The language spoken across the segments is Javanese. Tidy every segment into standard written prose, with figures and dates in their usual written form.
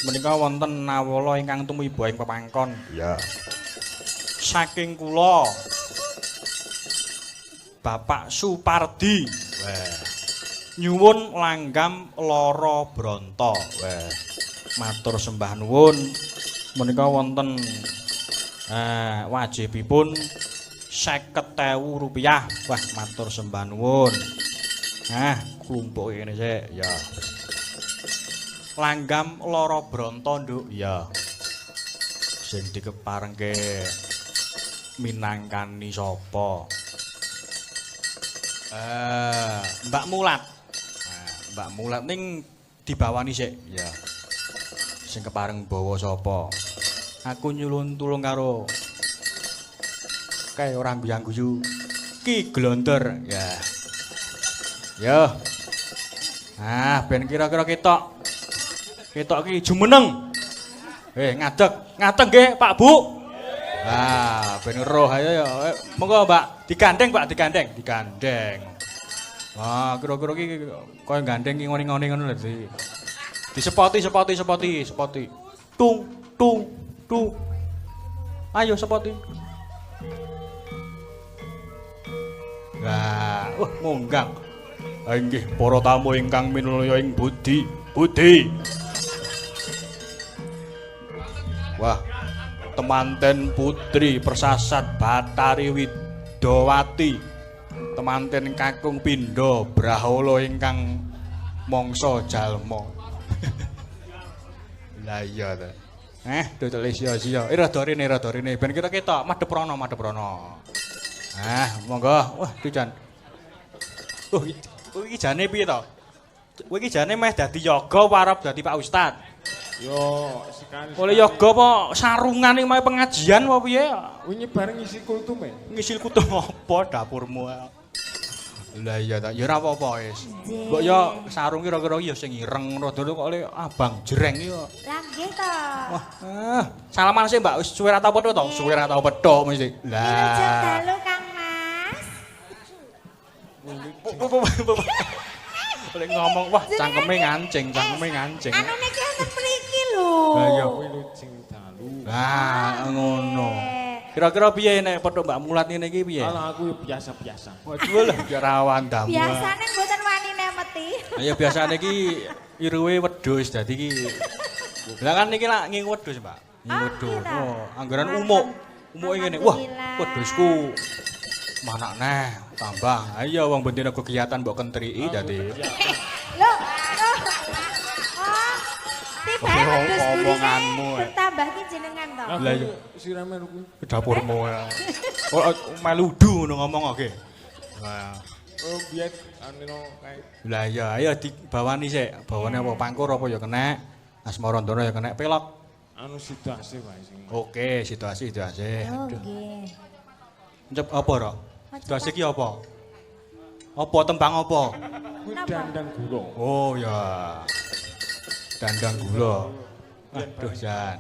Menika wonten nawala ingkang tumiba ing pepangkon. Iya. Saking kula Bapak Supardi. Wah. Nyuwun langgam Lara Branta. Wah. Matur sembah nuwun. Menika wonten wajibipun 50.000 rupiah. Wah, matur sembah nuwun. Nah, klumpuk kene sik, ya. Langgam Lara Branta, Nduk. Ya. Sing dikeparengke minangkani sapa? Mbak Mulat. Nah, Mbak Mulat ning dibawani sik, ya. Sing kepareng bawa sapa? Aku nyulun tulung karo kae ora guyang-guyu. Ki Glonder, ya. Yo. Ah, ben kira-kira ketok. Ketok ki jumeneng. Ngadeg, ngadeg nggih, Pak Bu. Ah, ben roh ayo ya. Monggo, Mbak, digandeng, Pak, digandeng, digandeng. Wah, kira-kira ki kaya gandeng ki ngene-ngene ngono lho di. Disepoti, sepoti, sepoti, sepoti. Tung, tung, tung. Ayo sepoti. Lah, wah monggang. Inggih para tamu ingkang minulya ing budi, budi. Wah, temanten putri persasat Batari Widowati, temanten kakung pindha brahala ingkang mangsa jalma. Lah iya ta. Dodol sia-sia. Rada rene, rada rene ben kita ketok madhep rono, madhep rono. Ah, monggo. Wah, iki jan. Iki jane piye to? Kowe iki jane meh dadi yoga apa arep dadi Pak Ustad? Yo sekali. Oleh yoga apa sarungan iki mau pengajian apa piye? Wingi bareng ngisi kultume. Ngisi kultum apa dapurmu? Lah iya ta, ya ora apa-apa wis. Mbok ya sarung kira-kira ya sing ireng rada kok oleh abang jreng iki kok. Lah nggih to. Wah, salaman sih Mbak, wis suwe ra tau petuk to? Suwe ra tau petuk mesti. Wilujeng Lah. dalu Kang Mas. Boleh ngomong, wah cangkeme ngancing, cangkeme ngancing. Anu niki wonten mriki lho. Lah iya. Wilujeng dalu. Lah ngono. Kira-kira piye nek petuk Mbak Mulat ngene iki piye? Alah aku ya biasa-biasa. Waduh lah biar rawan damu. Biasane mboten wani nemeti. Lah ya biasane iki iruwe wedhus dadi iki. Lah kan iki lak ngingu wedhus, Mbak. Ngingu wedhus. Oh, anggaran umuk. Umuke ngene. Wah, wedhusku manak neh tambah. Ayo wong bendina kegiatan mbok kentriki dadi. Lho, oh. Tiba wedhus Omonganmu. Bertambah ki jenengan to. Lah iya. Sirame kuwi dapurmu ya. Oh, meludu ngono ngomong oke. Wah. Oh, biyen anu kae. Lah iya, ayo dibawani sik. Bawane apa pangkur apa ya kenek. Asmarandana ya kenek pelok. Anu situasi wae sing. Oke, situasi situasi. Oh, Aduh. nggih. Encep apa, Rok? Situasi ki apa? Apa tembang apa? Kuwi dandang gula. Oh ya. Dandang gula. Aduh, Jan.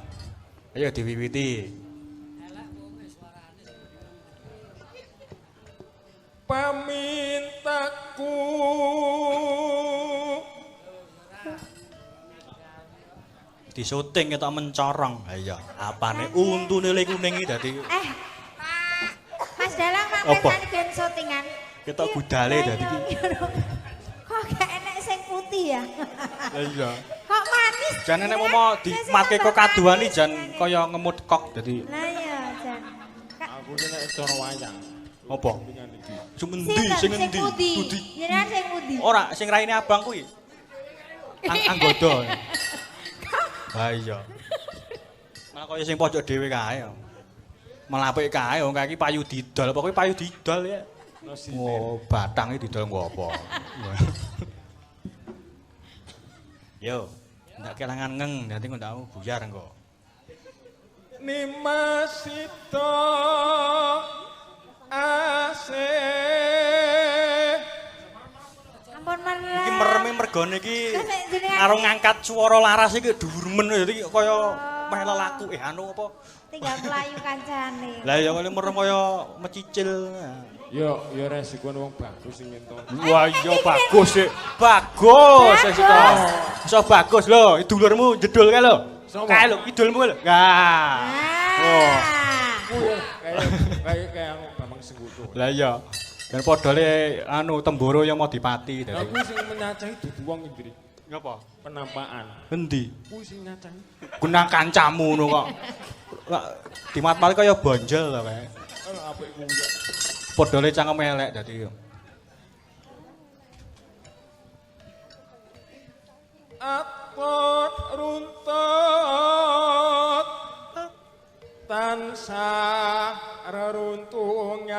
Ayo diwiwiti. Pamintaku di syuting ketok mencorong. Ha iya, apane untune le kuning iki dadi Mas Dalang mak Apa? pesani ben syutingan. Ketok budale dadi iki. Kok gak enek sing putih ya? Lah iya. Kok manis? Jan nek mau dimatke kok kaduan iki jan kaya ngemut kok dadi Lah iya, jan. Aku ki nek cara wayang. Apa? Sing endi sing endi? Budi. Jenengan sing pundi? Ora, sing raine abang kuwi. Anggoda. Lah iya. Malah kaya sing pojok dhewe kae. Malah apik kae wong kae iki payu didol, pokoke payu didol ya. Oh, batang iki didol nggo apa? Yo, ndak kelangan ngeng, nanti kok ndak buyar engko. Nimas sida asih. Ampun merem. Iki mereme mergone iki karo ngangkat swara laras iki dhuwur men dadi kaya meh lelaku anu apa tinggal mlayu kancane. Lah ya kene merem kaya mecicil. Yo yo resikoan wong bagus sing ento. Wah iya bagus sik. Bagus sik to. Iso bagus lho, dulurmu jedul kae lho. Kae lho kidulmu lho. Lah. Oh. Kayak kayak anu Bambang Senggono. Lah iya. Ben padha anu Temboro yang mau dipati Lah dadi. kuwi sing menyacahi dudu wong Indri. Ngapa? Penampakan. Endi? Kuwi sing nyacahi. Gunang kancamu ngono kok. Lah dimat-mat kaya bonjol to kae. Apik kuwi. Padha cangkem elek dadi. Atut runtut tansah reruntungan.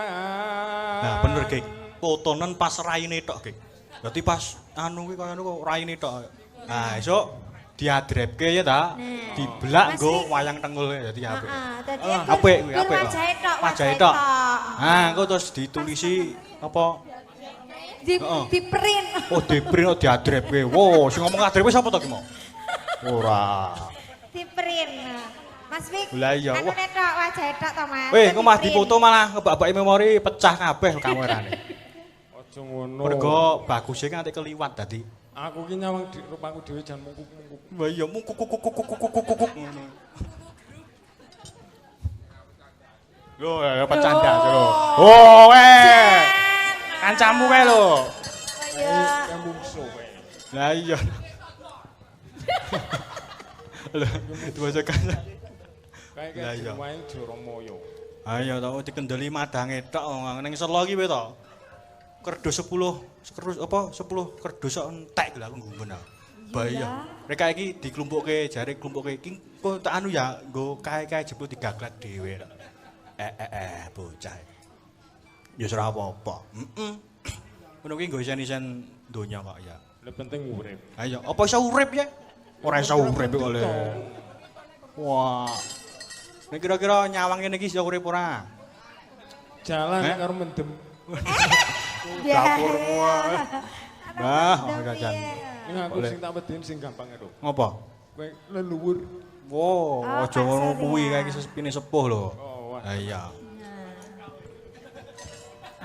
Nah, bener, Gek. Fotonen pas raine tok, Gek. Berarti pas anu kuwi kaya anu kok raine tok. Nah, esuk diadrepke ya ta. Diblak nggo wayang tengul dadi apik. Heeh, dadi Apik kuwi, apik. Wajahe tok, Wajahe tok. Nah, engko terus ditulisi apa? Di print. Oh, di-print kok diadrepke. Wo, sing ngomong adrepe sapa to ki mau? Ora. Di print. Mas Wik. Lah iya, Anu tok wajahe tok to, Mas. Weh, engko malah dipoto malah ngebak-baki memori pecah kabeh kamerane. Aja ngono. Mergo baguse nganti keliwat dadi. Aku ki nyawang di rupaku dhewe jan mungkuk-mungkuk. Wah iya mungkuk kuk kuk kuk kuk kuk kuk ngono. Lho, ya pecanda lho. Oh, weh. Kancamu kae lho. Iya. Kayak mungso kae. Lah iya. Lho, diwaca kanca. Kayak Lah iya. kayak wae Joromoyo. Ayo to dikendeli madange tok ning Selo iki piye to? Kerdus 10, kerdus apa 10 kerdus kok entek lho aku nggumun aku. Bahaya. Mereka iki diklumpukke jare klumpukke iki kok tak anu ya nggo kae-kae jebul digaglak dhewe. Bocah. Ya ora apa-apa. Heeh. Ngono kuwi nggo isen-isen donya kok ya. Lah penting urip. Ayo, apa iso urip ya? Ora iso urip kok le. Wah. Nek kira-kira nyawang ngene iki iso urip ora? Jalan karo mendem. Dapurmu. Bah, ora jan. Ning aku sing tak medeni sing gampang lho. Ngopo? Kowe leluhur. Wo, aja ngono kuwi kae iki sepine sepuh lho. Oh, wah. Lah iya.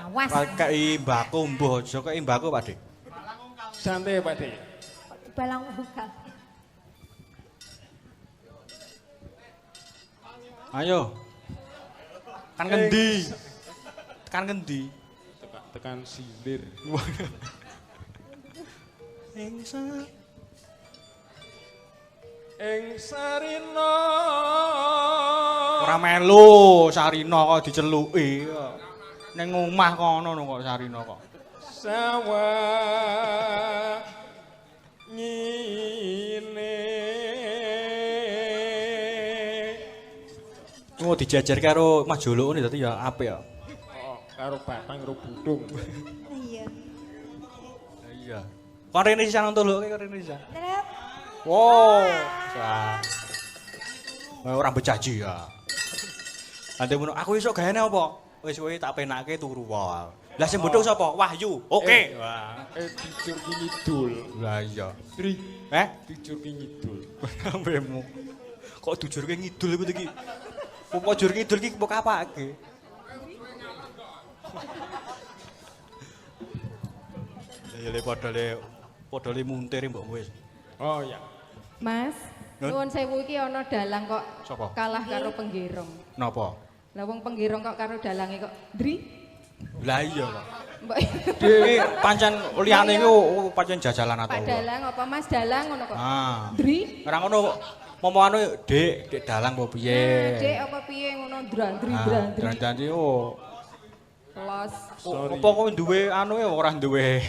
Awas. Kei mbako mbuh aja kei mbako Pak Dik. Santai Pak Dik. Balang buka. Ayo. Kan ngendi? Tekan ngendi? Tekan silir. Ing Ing Sarina. Ora melu Sarina kok diceluki. Ning omah kono no kok Sarina kok. Sawah ngene. Oh dijejer karo Mas Jolo ngene dadi ya apik ya. Oh, karo batang karo budung. Iya. Iya. Kon rene sisan nonton lho, kon rene sisan. Terus Wow. Wah. Ora bejaji ya. Nanti ngono, aku esuk gaene apa? Wis kowe tak penake turu wae. Lah sing bodhong sapa? Wahyu. Oke. Wah. Dijur ki ngidul. Lah iya. Tri, Eh, dijur ki ngidul. lambemu. Kok dijurke ngidul iku iki? Kok jur ngidul iki mbok apake? Ya le padha le muntir mbok wis. Oh iya. Mas, nuwun sewu iki ana dalang kok Sapa? kalah karo penggirong. Napa? Lah wong penggirong kok karo dalange kok ndri? Lah iya kok. Mbok Iki pancen liyane iku pancen jajalan atau. Pak dalang apa Mas dalang ngono kok. Ah. Ndri? Ora ngono momo anu Dik, Dik dalang apa piye? Nah, Dik apa piye ngono ndra-ndri ndra-ndri. Ndra-ndri oh. Los. Sorry. Apa kowe duwe anu ya ora duwe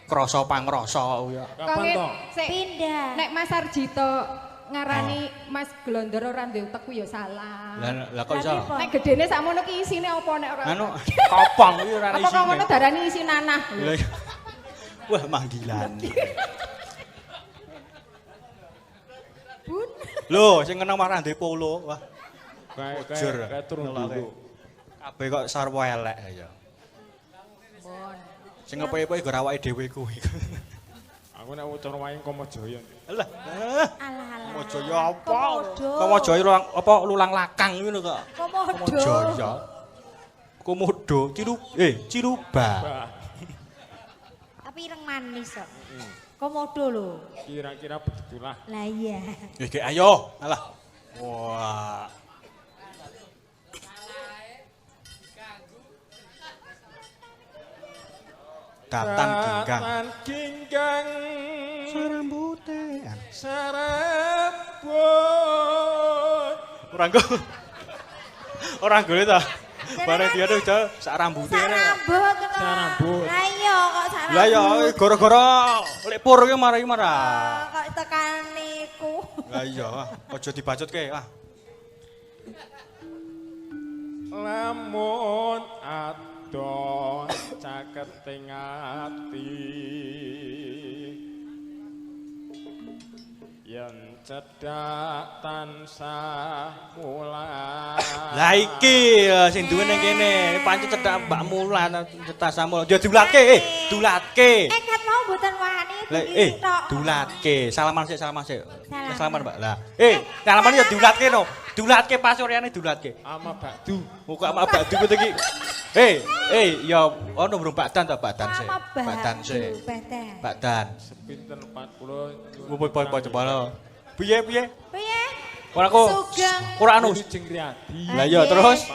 krasa pangrasa ya. Kapan to? Sik, pindah. nek Mas Sarjito ngarani Mas Glondor ora ndek utek ku ya salah. Lah lah kok iso? Nek gedene sakmono ki isine apa nek ora? Anu kopong kuwi ora Apa isine. kok ngono darani isi nanah? Lah iya. Wah, manggilan. Bun. Lho, sing kena marah ndek polo. Wah, Kayak Jur. kayak kayak turun dulu. Kabeh kok sarwa elek ya. Bon. Sing ngepe-epe go awake dhewe kuwi. Aku nek cara wayang Kamajaya. Lah, Alah alah. Kamajaya apa? Komodo. Kamajaya lulang apa lulang lakang ngono kok. Komodo. Kamajaya. Komodo, ciru ciruba. Bah. Tapi ireng manis kok. Komodo lho. Kira-kira begitulah. Lah iya. Iki ayo, alah. Wah. Datan ginggang. Datan ginggang. Sarambute. Sarambut. Ora nggo. Ora nggone ta. Bare dia tuh sak rambute. Sak rambut. Sak rambut. Lah iya kok sak rambut. Lah iya gara-gara lek pur ki mari marah. Kok tekan niku. Lah iya, aja dibacutke ah. Lamun adoh caketing ati yen cedhak tansah mulat. Lah iki sing duwe ning kene, pancen cedhak Mbak Mulan tansah mulat. Ya dulatke, dulatke. Kat mau mboten wani tok. Dulatke. Salaman sik, salaman sik. Salaman, Mbak. Lah, salaman ya dulatke no. Dulatke pasuryane dulatke. Ama bakdu. Kok ama bakdu kuwi iki. Ya ono burung bakdan ta bakdan sik. Bakdan sik. Bakdan. Sepinten 40. Popo coba. Piye piye? Piye? Ora kok. Ora anu. Sugeng Riyadi. Lah iya terus.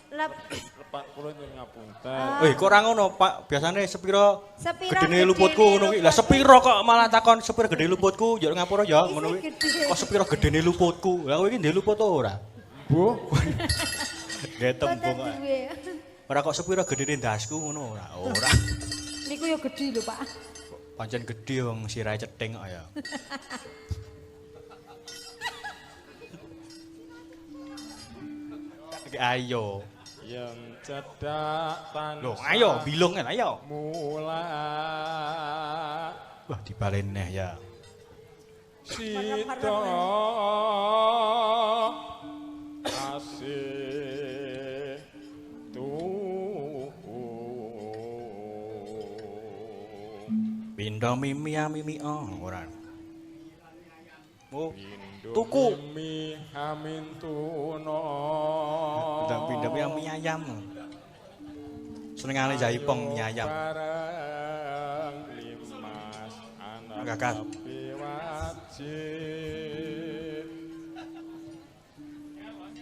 Lepat kula nyuwun ngapunten. Kok ora ngono, Pak. Biasane sepiro gedene luputku ngono kuwi. Lah sepiro kok malah takon sepiro gedene luputku, yo ngapura ya ngono kuwi. Kok sepiro gedene luputku? Lah kowe iki ndek luput ora? Mbuh. Nggih tembung kok. Ora kok sepiro gedene ndasku ngono ora. Ora. Niku yo gedhe lho, Pak. Pancen gedhe wong sirahe cething kok ya. Ayo. Yen cedhak tansah. Lho, ayo bilung kan ayo. Mula. Wah, dibalen neh ya. Sida asih tuhu. Pindho mimi mimi oh ora. Oh, tuku mimi amin tuno. Pindho mie ayam. Senengane jaipong mie ayam. Bareng limas anak Gagal. Wajib.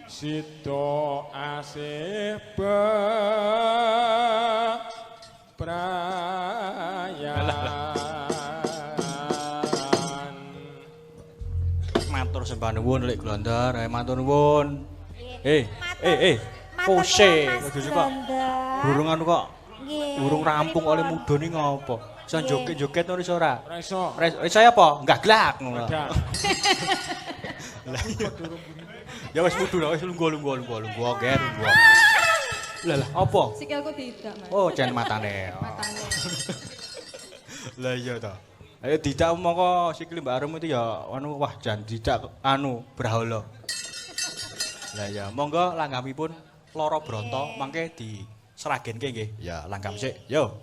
Sida asih bebrayan. Matur sembah nuwun Lek Glondor, matur nuwun. Kose, aja kok. Burung anu kok. Burung rampung oleh mudhone ngopo? Iso joget-joget ngono iso ora? Ora iso. Ora iso apa? Gaglak ngono. Lah iya. Ya wis mudhun, wis lungguh-lungguh-lungguh-lungguh, ger lungguh. Lah lah apa? Sikilku diidak, Mas. Oh, jan matane. Matane. Lah iya ta. Ayo didak mongko sikile Mbak Arum itu ya anu wah jan didak anu brahala. Lah ya monggo langgamipun Loro Bronto mangke diseragenke nggih. Ya langgam sik. Yo.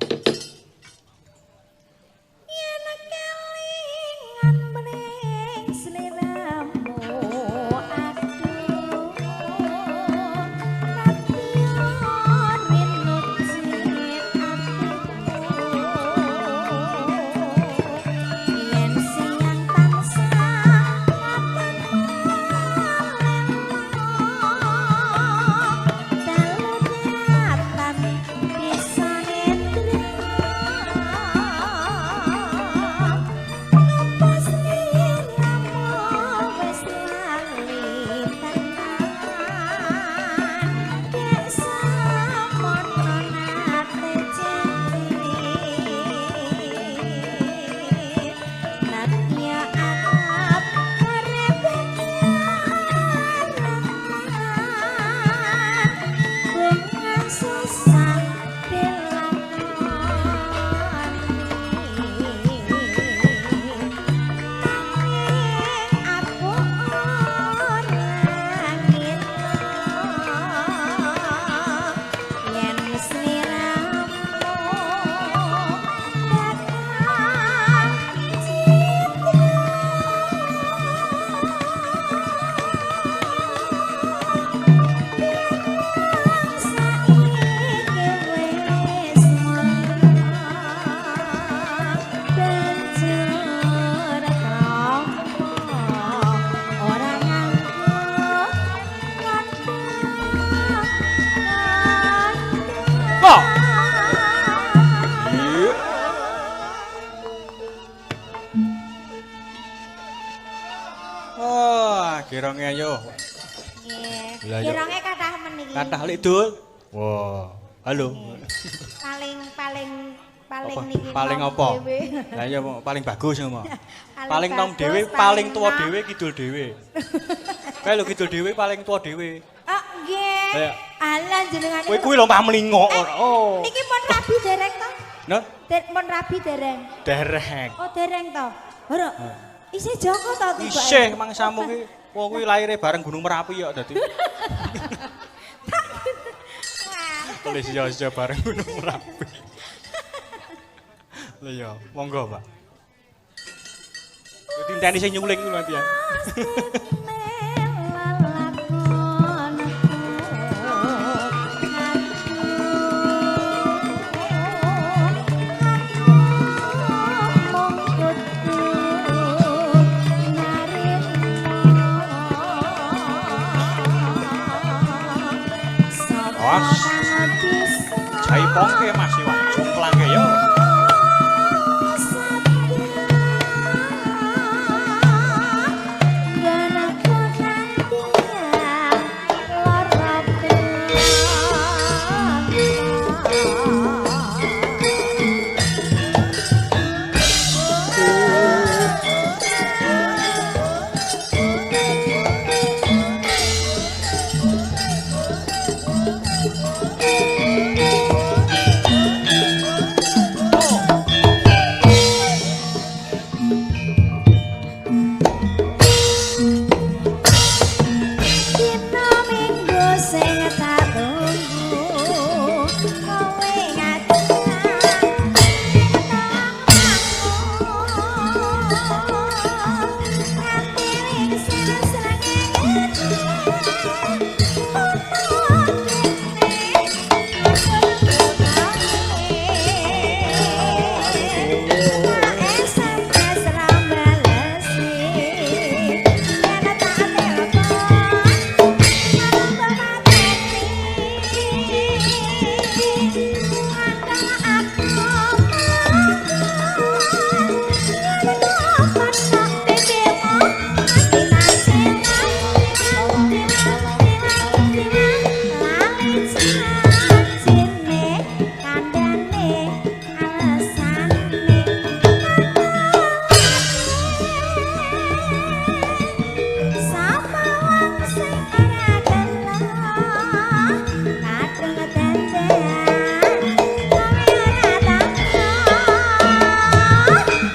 Yen kelingan mring sliramu aduh natiyon winuji atiku yen siang tansah ngaten malem dalu datan bisa nendra. Lah iya. Kironge kathah men iki. Kathah lik dul. Wah. Halo. Paling paling paling Apa? niki Paling nom apa? dhewe. Lah iya paling bagus ngono. Paling Paling nom bagus, dhewe, paling paling tuwa nom. dhewe, kidul dhewe. Kae lho kidul dhewe paling tuwa dhewe. Oh, nggih. Lah, iya. Alah jenengan Kowe kuwi lho mah mlingok ora. Oh. Niki pun rabi dereng to? Nah, Pun rabi dereng. dereng. Oh, dereng to. Ora. Isih Joko to tibake? Isih mangsamu ki wong kuwi lahire bareng Gunung Merapi kok dadi. Tulis yo yo bareng Gunung Merapi. Lha iya, monggo, Pak. Yo dinteni sing nyuling kuwi nanti ya. Awas. Jaipongke Mas Iwan, jumplangke yo. Dina minggu sing tak tunggu kowe ngajak nganti wingsen srengenge Sapa wong sing ora kenal kadung dandan kowe ora takon.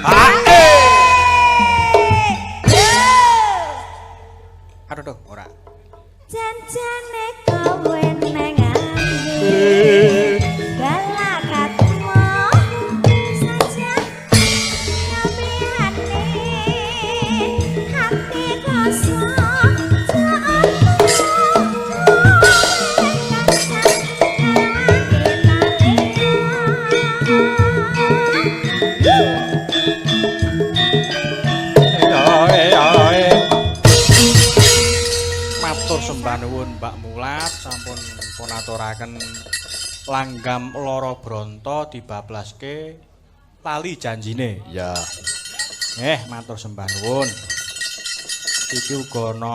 Hae. Aduh, duh, ora. Janjane kowe neng andi balakatmu saja nyamihane hati kosong Matur sembah nuwun Mbak Mulat sampun pun aturaken langgam Loro Bronto dibablaske lali janjine. Ya. Matur sembah nuwun. Iki uga ana